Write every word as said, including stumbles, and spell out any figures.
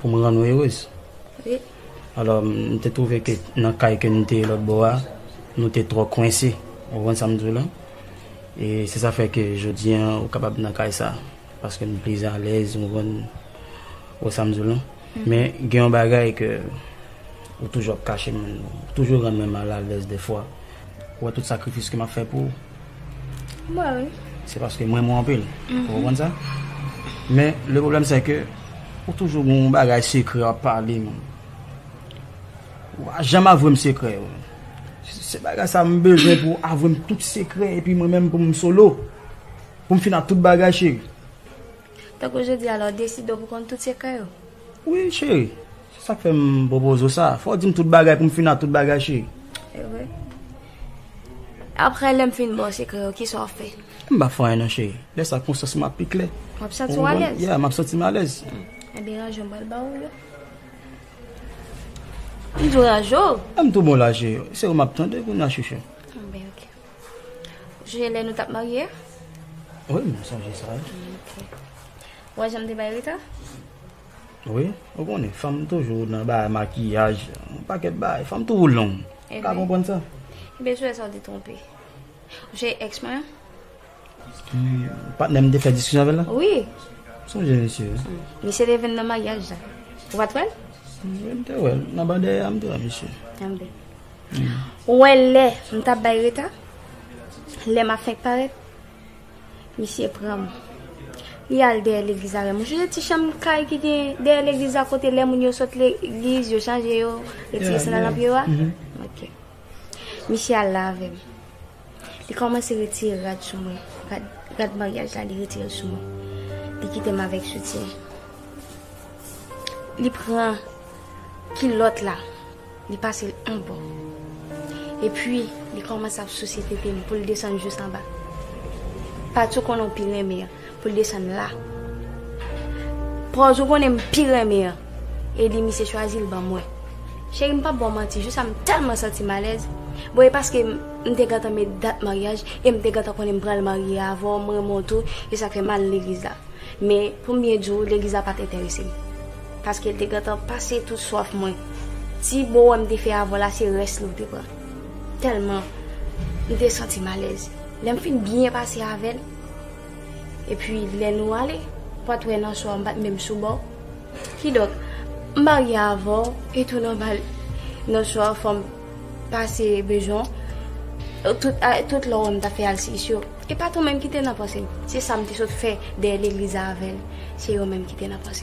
pou m rann ou erez. Wi. Alò, m te twouve ke nan kay ke n te ye lòt bò a, nou te twò kwense. Ou konprann sa m di w la? E se sa fè ke jodi a, ou kapab nan kay sa. Paske m plizyè alèz, ou konprann? Ou sa m di w la? Men gen yon bagay ke ou toujou ap kache mwen, ou toujou rann mwen malalèz defwa. Ou wè tout sakrifis ke m ap fè pou ou? Mwen, wi. Se paske m renmen w anpil. Ou konprann sa? Men, le pwoblèm, se ke ou toujou gen yon bagay sekrè w ap pale, man. Ou pa janm avwe m sekrè yo. Se bagay sa m bezwen pou avwe m tout sekrè, epi mwen menm pou m solo. Pou m fin ak tout bagay, cheri. Tankou jodi a la, w deside w pou konn tout sekrè yo? Wi, cheri. Se sa k fè m pwopoze w sa. Fò w di m tout bagay pou m fin ak tout bagay, cheri. Se vre. Apre lè m fin ba w sekrè yo, kisa w ap fè? M pa fè anyen non, cheri. Lè sa konsyans mwen ap pi klè. W ap santi w alèz? Yeah, m ap santi m alèz. Ebyen, ranje m pral ba w yo. M di w ranje w. M tou bon la, cheri. Se ou m ap tande kounye a, chouchou. Ebyen, ok. Ou sonje lè nou t ap marye a? Wi, m sonje sa, wi. Ok. Ou wè jan m te bay reta? Wi, ou konnen, fanm toujou nan bagay makiyaj, yon pakèt bagay, fanm toujou long. Ou ka konprann sa? Ebyen, sou sa w te twonpe. Ou sonje ex mwen an? Patnè m te fè diskisyon avè l la? Wi. Sonje misye, wi. Misye te vin nan maryaj la. Ou pa t wè l? Wi, m te wè l. Nan ban dèyè a, m te wè misye. Anben. Ou wè lè m t ap bay reta? Lè m ap fenk parèt? Misye pran m. Li al dèyè legliz avè m. Ou sonje ti chanm kay ki gen dèyè legliz la kote lè moun yo sot legliz, yo chanje yo, retire sandal nan pye yo a? Ok. Misye al la avè m. Li kòmanse retire rad sou mwen. Rad, rad maryaj la, li retire l sou mwen. Li kite m avèk soutyen. Li pran kilòt la, li pase l anbò. Epi, li kòmanse ap souse tete m pou l desann jis anba. Pati w konnen w pi renmen an, pou l desann la. Pòz ou konnen m pi renmen an. E li misye chwazi l ban mwen. Cheri, m p ap ba w manti, jou sa m tèlman santi m alèz. Bon, e paske m, m te gentan met dat maryaj, e m te gentan konnen m pral marye avè w, m renmen w tou, e sa k fè m al legliz la. Men, pou m byen di w, legliz la pa t enterese m. Paske l te gentan pase tout swaf mwen. Ti bo wè m te fè avè w la, se rès li w te pran. Tèlman m te santi m alèz. Lè m fin byen pase avè l, epi lè nou ale, w pa t wè nan swa m pa t menm sou bò. Kidonk, m marye avè w, e tou nòmal, nan swa fò m pase bezwen w. Tout, a, tout lè w wè m t ap fè alsiyis yo, e pa t ou menm ki te nan panse m. Se sa m te sot fè dèyè legliz la avè l. Se yo menm ki te nan panse m.